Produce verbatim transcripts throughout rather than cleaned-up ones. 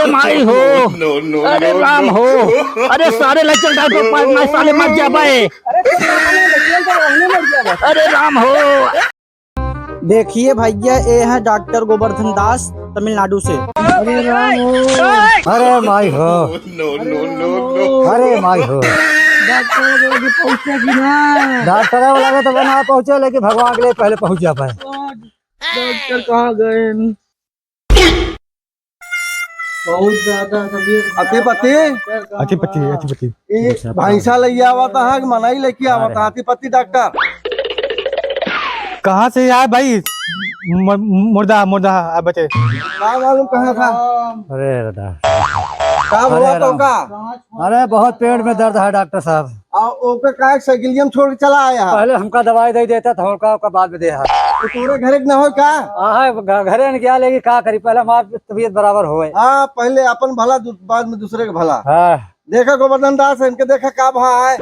माई हो। No, no, अरे no, राम no। हो। अरे सारे लचर डाल पे पार ना, साले मर जा बे। अरे तो मर जा बे। अरे राम हो। देखिए भैया, ये है डॉक्टर गोवर्धन दास, तमिलनाडु से। अरे राम हो। अरे माई हो। No, no, no, no। अरे माई हो। डॉक्टर वाला भी पहुँचे कि ना? डॉक्टर वाला के तो बना पहुँचे, लेकिन भगवान के लिए पहले पहुँच जा पाए। डॉक्टर कहाँ गए? बहुत ज्यादा तबीयत अति पति? अति पति, अति पति। ये भैंसा लइके आवत है कि मनई लइके आवत है? अति पति डॉक्टर। कहाँ से आए भाई? म-, मुर्दा, मुर्दा, आ बचे। का मालूम कहाँ था? अरे दादा। का हुआ अरे तो राम। का? अरे बहुत पेट में दर्द है डॉक्टर साहब। आ, ओके काहे साइकिलिया में छोड़ के चला आया है? पहले हमका दवाई दे देता था, ओका, ओका बाद में दे है। तो तोरे घरे के ना हो का? हाँ, है, घ-, घरे ने क्या लेगी, का करी, पहले हमार तबीयत बराबर होए। हाँ, पहले अपन भला, दू-, बाद में दूसरे के भला। हाँ। देखा गोवर्धन दास, इनके देखा का भा है।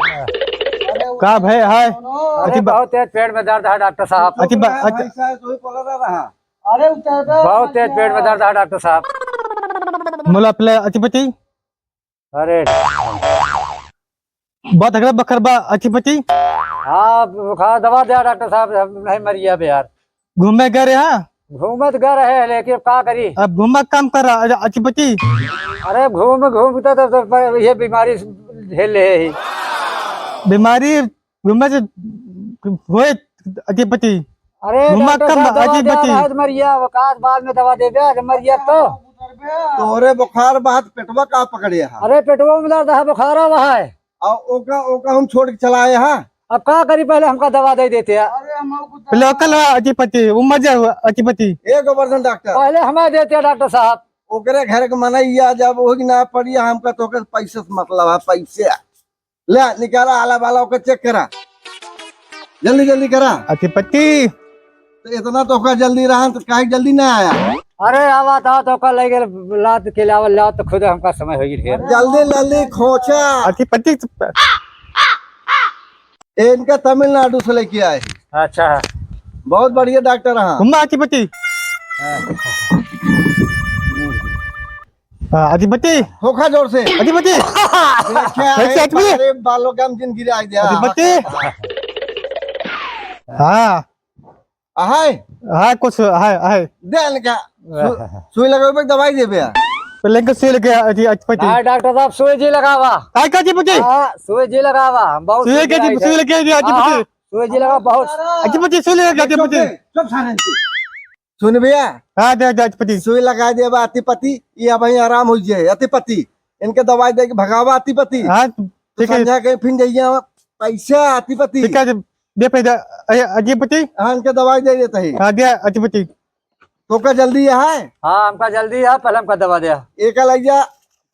का भय है? अरे, अति बा- बहुत तेज पेट में दर्द है डॉक्टर साहब। अति बा-, अति भैंसा है, तो ही पकड़ रहा। अरे, उतर बे, बहुत तेज पेट में दर्द है डॉक्टर साहब। मुला पले अति पति। अरे। बहुत अगला बखर बा, अति पति। हाँ, बुखार दवा दिया डॉक्टर साहब, हम नहीं मरिया बे यार। घूमे गए रहे, हाँ? घूमे तो गए रहे, लेकिन अब का करी? अब घूमे काम कर रहा, अति पति। अरे घूम, घूम तो, तो, तो पर ये बीमारी झेल ले ही। बीमारी घूमे से होए, अति पति। अरे घूमे डॉक्टर कम, साहब, दवा अति दिया पति। रहा है तो मरिया, वकात बाद में दवा देबे, अरे मरिया तो। तोरे बुखार बात पेटवा का पकड़े है? अरे पेटवा में दर्द है, बुखार आ रहा है। आ ओका, ओका हम छोड़ के चला आए हैं। अब का करी, पहले हमका दवा दे देते हैं। पहले ओका ला अति पति, वो मर जाए अति पति। ए गोवर्धन डॉक्टर। पहले हमें देते हैं डॉक्टर साहब। ओकरे घर के मनई आ, जब ओही ना पड़ी, हमका तो ओकर पैसे से मतलब है, पैसे। ले, निकाला आला बाला, ओकर चेक करा। जल्दी, जल्दी करा। अति पति। तो इतना तो ओका जल्दी रहा, तो काहे जल्दी ना आया? अरे, आवा था तो ओका ले गेल, लात के लावल, लात तो खुद हमका समय हो गई ढेर। जल्दी, जल्दी खोचा। अति पति। ए, इनका तमिलनाडु से लेके आए। अच्छा। बहुत बढ़िया डॉक्टर हैं। घुम्मा अति पति। हाँ, अति पति। खोखा जोर से। अति पति। देखा है, कैसे आदमी? अरे, बालों का हम जिन गिरा दिया। अति पति। हाँ। अहाय? अहाय, कुछ, अहाय, अहाय। दे इनका। सु-, सुई लगावे, दवाई देबे। पहले इनका सुई लगे, अति, अति पति। हाँ, डॉक्टर साहब, सुई जी लगावा। काय का अति पति? हाँ, सुई जी लगावा। हम बहुत सुई सुई के जी, लगाई सुई है। लगे, अति हाँ, पति। हाँ, सुई जी लगा बहुत। अति पति, सुई लगे, अति पति। चुप, चुप सारे। सुन भैया। हाँ, दे, दे, अति पति। सुई लगा देबा, अति पति, ये अब ही आराम हो जाए, अति पति। इनके दवाई दे के भगावा, अति पति। हाँ, तो ठीक है। संझा के फिर जाइए, पैसा, अति पति। ठीक है, दे पैसा, अरे, अति पति। हाँ, इनके दवाई दे देते हैं। हाँ, दे, अति पति। तो का जल्दी है? हाँ, हमका जल्दी है, पहले हमका दवा दे। एक लग जा,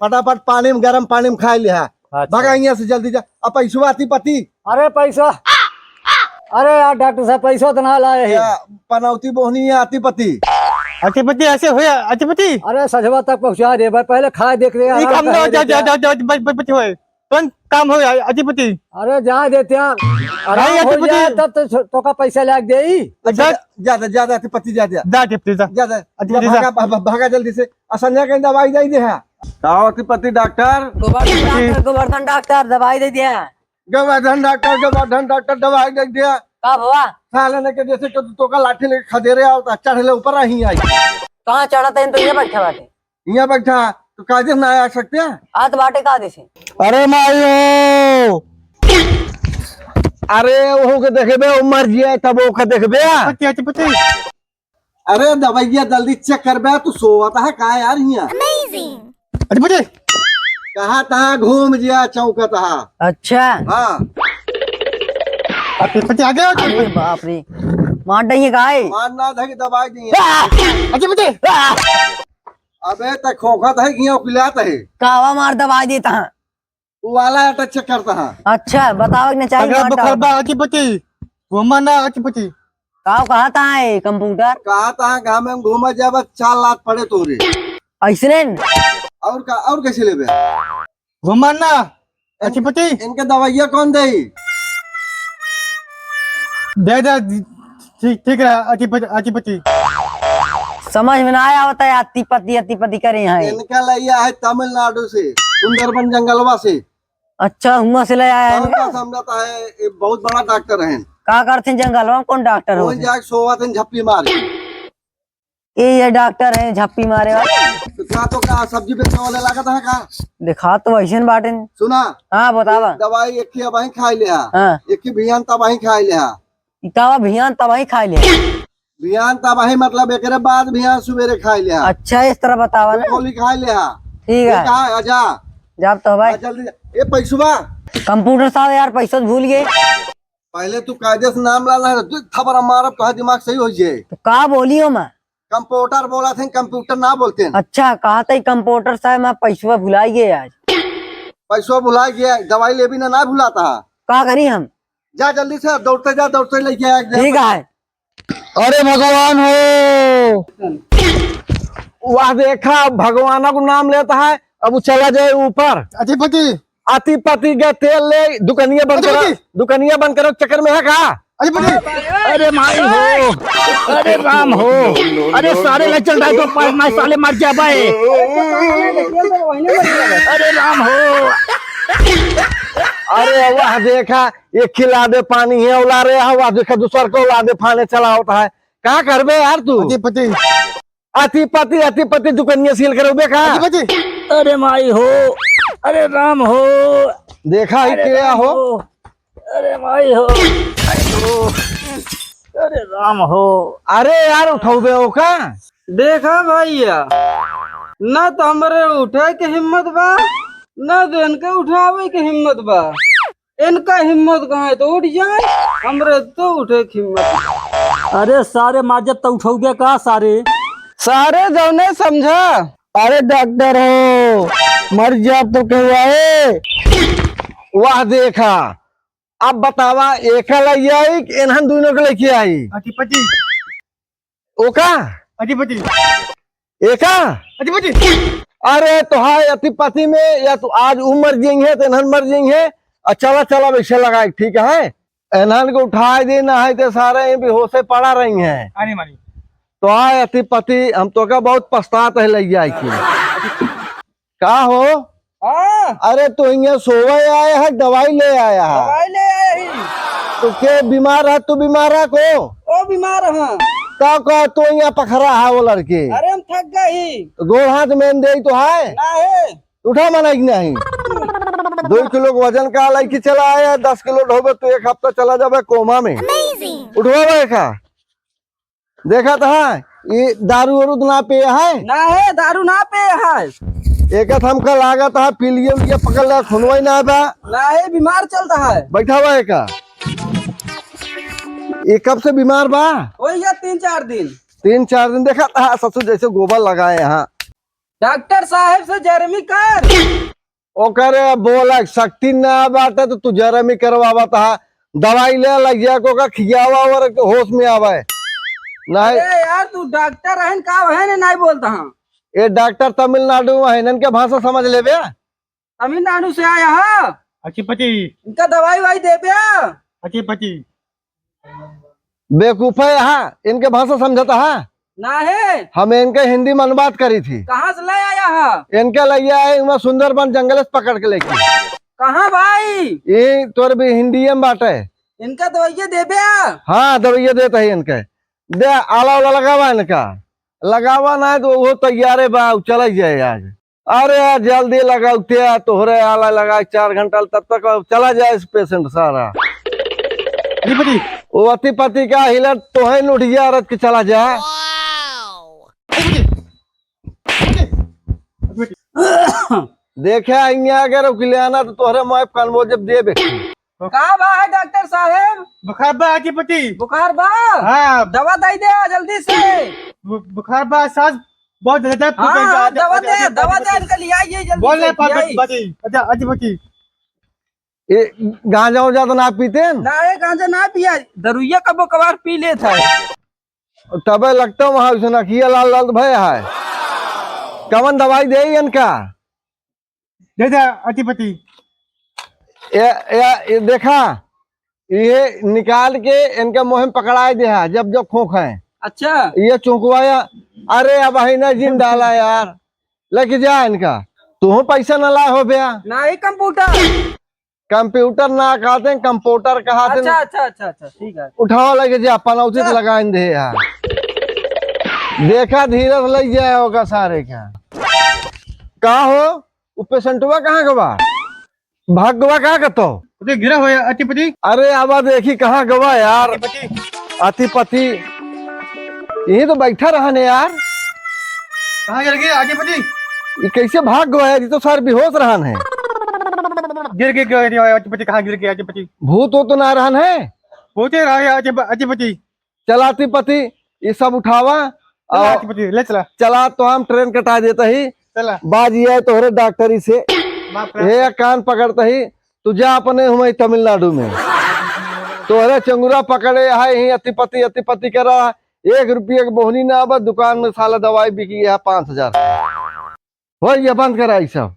फटाफट पानी में, गरम पानी में खाए लिहा। अच्छा। भागा यहाँ से जल्दी जा। अब पैसवा अति पति। अरे पैसा, अरे यार डॉक्टर साहब, पैसा तो ना लाए है। या पनौती बोहनी है अति पति। अति पति ऐसे होया, अति पति। अरे सजवा तक पहुँचा दे भाई, पहले खाए देख ले, ये आराम काम ना, करे जा, दे जा, जा। जा, जा, बच, बच, बच होए। तुरंत काम हो, अति पति। अरे जा दे त्यार, आराम नहीं, हो अति पति। जाए तब तो छ-, तोका पैसा लाग देई। तो जा, जा, जा, जा, जा, अति पति, जा, जा। जा, अति पति, जा। जा, जा। अति पति, जा। भागा, भा-, भा-, भागा जल्दी से। आ संझा के दवाई दे दे है। का अति पति डॉक्टर? गोवर्धन डॉक्टर, गोवर्धन डॉक्टर, दवाई दे दिया। गोवर्धन डॉक्टर, गोवर्धन डॉक्टर, दवाई दे दिया। का भवा? साले ने के जैसे कि तोका लाठी लेके खदेरे आओ, तो चढ़ ले ऊपर, अहीं आई। कहाँ चढ़त है, तो ये बैठा बाटे। यहाँ बैठा, तो कायदे से ना आ सकते हैं? आ तो बाटे कायदे से। अरे मायो, अरे ओहू के देखबे, उ मर जिया तब ओके देखबे। पति, पति, पति। अरे दवैया जल्दी चेक करबे, तू सोवत है का यार हियां? अरे पति। कहा तहा घूम जिया चौकत हा। अच्छा। हाँ। अरे पति आ गया। अरे बाप रे, मार डाइए का है? मार ना धके दबाई दिए। आ! अरे पति। आ! अबे, त खोखत है कि यहाँ उकिलात है? कावा मार दबाई देता है। वो वाला है, तो चेक करता है। अच्छा, बताओ कि नहीं चाहिए अगर मार बुखार डाल। बा, अति पति। घूमा ना, अति पति। काव कहा था है, कंप्यूटर? कहा था, गाँव में घूमा जाबा, चार लाख पड़े तोरे। ऐसने न? और का, और कैसे लेबे? घूमा ना, अति पति। इनके दवाइया कौन दे? दे दे, ठीक, ठीक रहा, अति पति, अति पति। समझ में ना आया होता है, अति पति, अति पति करे हैं। इनका लइया है तमिलनाडु से, सुंदरबन जंगलवा से। अच्छा, हुआं से ले आया है कौन इनका? का समझता है, ये बहुत बड़ा डॉक्टर है। का करते हैं जंगलवा में, कौन डॉक्टर हो? वही जाके सोवा थे झप्पी मार के। ये, ये डॉक्टर है झप्पी मारे वाला। तो का, तो का सब्जी बेचने वाले लागत है का? दिखा तो वैसे न बाटे। सुना। हाँ, बतावा। दवाई एक ही अबहीं खाई ले हा। हाँ। एक ही भियान तबहीं खाई ले हा। इतावा भियान तबहीं खाई ले हा। भियान तबहीं मतलब एकरे बाद भियान सुबेरे खाई ले हा। अच्छा, इस तरह बतावा ना। गोली खाई ले हा। ठीक है। ठीक है, आजा। जाब तो भाई। आ, जल्दी जा। ए, पैसुबा। कंप्यूटर साहब यार, पैसो तो भूल गए। पहले तू कायदे से नाम ला ला, तू थपरा मारब, तोहार दिमाग सही हो जाए। तो का बोली हो मैं? कंप्यूटर बोला थे, कंप्यूटर ना बोलते हैं। अच्छा, कहा था कंप्यूटर साहब, मैं पैसवा भुलाई गए आज। पैसवा भुलाई गया, दवाई लेबी ना, ना भुलाता है। का करी हम? जा जल्दी से, दौड़ते जा, दौड़ते लेके आ एकदम। ठीक है। अरे भगवान हो, वाह देखा, भगवान को नाम लेता है, अब वो चला जाए ऊपर। अधिपति। अतिपति का तेल ले, दुकनिया बंद करो, अधिपति। दुकनिया बंद करो, चक्कर में है का? अधिपति। अरे माई हो, अरे राम हो, अरे सारे ले चल रहा है तो पर मैं साले मर जा भाई। अरे राम हो। अरे वाह देखा, एक खिला दे पानी है, उला रे, वाह देखा, दूसर को उला दे, फाने चला होता है। का करबे यार तू? अधिपति। अतिपति, अतिपति दुकनिया सील करबे का? अधिपति। अरे माई हो, अरे राम हो, देखा ही अरे क्या राम हो? हो, अरे माई हो, अरे हो, अरे राम हो। अरे यार, उठौबे हो का? देखा भैया, ना तो हमरे उठे के हिम्मत बा, ना तो इनके उठावे के हिम्मत बा। इनका हिम्मत कहाँ है तो उठ जाए, हमरे तो उठे के हिम्मत। अरे सारे माजब तो उठौबे का सारे? सारे जौने समझा। अरे डॉक्टर हो, मर जाब तो कहवाए। वाह देखा, अब बतावा, एका लइके आई कि इन्हन दुनों के लइके आई? अधिपति। ओका? अधिपति। एका? अधिपति। अरे तोहार अतिपति में या तो आज ऊ मर जाई है, तो इन्हन मर जाई है। और चला, चला, वैसे लगा, ठीक है? इन्हन को उठाए दे, ना है तो सारे यहीं बेहोशे पड़ा रही हैं। अरे मारी। तोहार अतिपति, हम तो का बहुत पछतात है लइके आई थी। का हो? हाँ। अरे, तू हियाँ सोवे आया है, दवाई ले आया है? दवाई ले आया ही। तो के बीमार है, तू बीमार है को? ओ बीमार है। का, का तू हियाँ पखरा है वो लड़के? अरे, हम थक गए ही। गोड़ हाथ में दे तो है? ना है। उठा मना कि नहीं? दो किलो के वजन का लइके चला आया, दस किलो ढोबे, तू एक हफ्ता चला जाबे कोमा में। Amazing। उठवा भाई का। देखा था, ये दारू वारू तो ना पिए है? ना है, दारू ना पिए है। एक हमका लागत है, पीलिए उलिए पकड़ ले, सुनवाई ना बा। ना है, बीमार चलता है। बैठा हुआ है का? ये कब से बीमार बा? वही है, तीन चार दिन। तीन चार दिन। देखा था ससुर जैसे गोबर लगाए यहाँ। डॉक्टर साहब से जरमी कर। ओकरे बोला शक्ति ना बाटे तो तू जरमी करवावत हा। दवाई ले लगिया को का खियावा और होश में आवे। नहीं। अरे यार, तू डॉक्टर है, का है ने नहीं बोलता हाँ? ये डॉक्टर तमिलनाडु में है, इनके भाषा समझ लेबे। तमिलनाडु से आया हा। अच्छी पति। इनका दवाई वाई देबे। अच्छी पति। बेवकूफ है, हाँ, इनके भाषा समझता है? ना है। हम इनके हिंदी में बात करी थी। कहाँ से ले आया है? इनके लइया है, वहाँ सुंदरबन जंगल से पकड़ के लेके। कहाँ भाई? ये तोर भी हिंदी में बात है। इनका दवाइया देबे? हाँ, दवाइया देता है इनके। दे, आला वाला लगावा इनका। लगावा ना है तो वो तैयार है बा, चला जाए आज। अरे यार, जल्दी लगाओ, ते तोहरे आला लगा चार घंटा, तब तक चला जाए इस पेशेंट सारा। अधिपति। वो अतिपति का हिलत तोहे लुटिया रख के चला जाए। अधिपति। अधिपति। देखे आइया अगर उकिलियाना तो तोहरे माय कान वो जब दे बेटी। का बा है डॉक्टर साहेब? बुखार बा अधिपति। बुखार बा? हाँ। दवा दे दे जल्दी से। बु-, बुखार बा सास, बहुत ज्यादा हाँ, फूट गया। हाँ, दवा दे, दवा दे, इनका ले आइए जल्दी बोल से, रहे ले आइए। अधिपति। अच्छा, अधिपति। ये गांजा उजा तो ना पीते हैं? ना, ये गांजा ना पिया, दरुइया कबो कभार पी लेत है। तबे लगता वहाँ उसने किया लाल लाल भय है। कवन दवाई दे इनका? दे दे, अतिपति। ए, ए, ए, देखा, ये निकाल के इनके मुँह में पकड़ाए दे है, जब जब खोंक है। अच्छा। ये चुकवाया। अरे अब ही ना जिन डाला यार, लेके जा इनका। तू पैसा ना लाए हो बया। ना ही कंप्यूटर। कंप्यूटर ना कहते हैं, कंप्यूटर कहते हैं। अच्छा, अच्छा, अच्छा, अच्छा, ठीक है। उठावा, लेके जा, पनौती तो लगाइन दे यार। देखा धीरे से ले जाए होगा सारे का। का हो, उ पेशेंटवा कहाँ गवा? भाग गवा का कतो? अरे गिरा हो यार, अति पति। अरे आवा देखी कहाँ गवा यार। अति पति। अति पति। यही तो बैठा रहन है यार। कहाँ गिर गए अति पति? ये कैसे भाग गवा यार? ये तो सार बेहोश रहन है। गिर गिर गए अति पति, कहाँ गिर गए अति पति? भूत हो तो ना रहन है। भूते रहा है अति प-, अति पति। चला अति पति, ये सब उठावा। चला और अति पति, ले चला। चला तो हम ट्रेन कटा देता ही। चला। बाज ये है तोहरे डॉक्टरी से। बाप रे। हे कान पकड़ता ही, तू जा अपने हुए तमिलनाडु में। तोहरे चंगुरा पकड़े है ही अति पति, अति पति करा। एक रुपये के बोहनी ना बा, दुकान में साला दवाई बिकी है पाँच हजार। हो ये बंद करा ई सब।